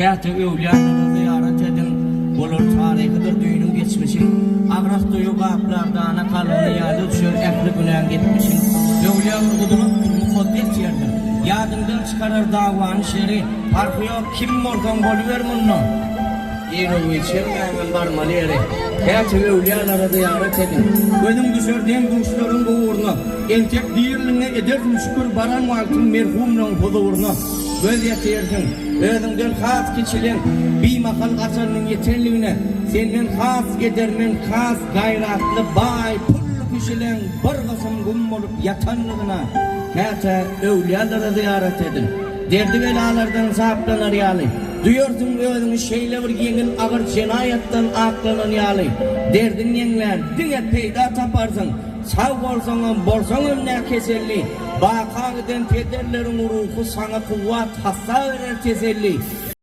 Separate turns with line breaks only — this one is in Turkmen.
Käte öwlýälere zyýarat ediň, Olar taryhydyr düýnüň geçmişi. Agras duýgy gaplar dana kalbyny Ýada düşer ähli günäň etmişiň. Öwlýä bir gudratdyr, mukaddes ýerdir. Ýadyňdan çykarar dawany şeri. Parhy ýok, kim bolsaň boluber munda. Iru-giç hemmäňem barmaly ýeri. Käte öwlýälere zyýarat ediň. Gözüň düşer deň-duşlaryň guburyna. Entek diriligiňe edersiň şükür baran wagtyň merhumlaň huzuryna. Göz ýetirsiň, özüňden has kiçileň bimahal ajalynyň ýetenligine, senden has edermen, has gaýratly, baý, pully kişileň bir gysym gum bolup ýatanlygyna. Käte öwlýalere zyýarat edil. Derdi-belalardan saplanar ýaly, duýarsyň özüňi şeýle bir ýeňil agyr jenaýatdan aklanan ýaly. Derdiň ýeňlär, diňe peýda taparsyň. Sag bolsaňam, bolsaňam nä keselli, Baka giden pederleriň ruhy saňa kuwwat, hassa berer teselli.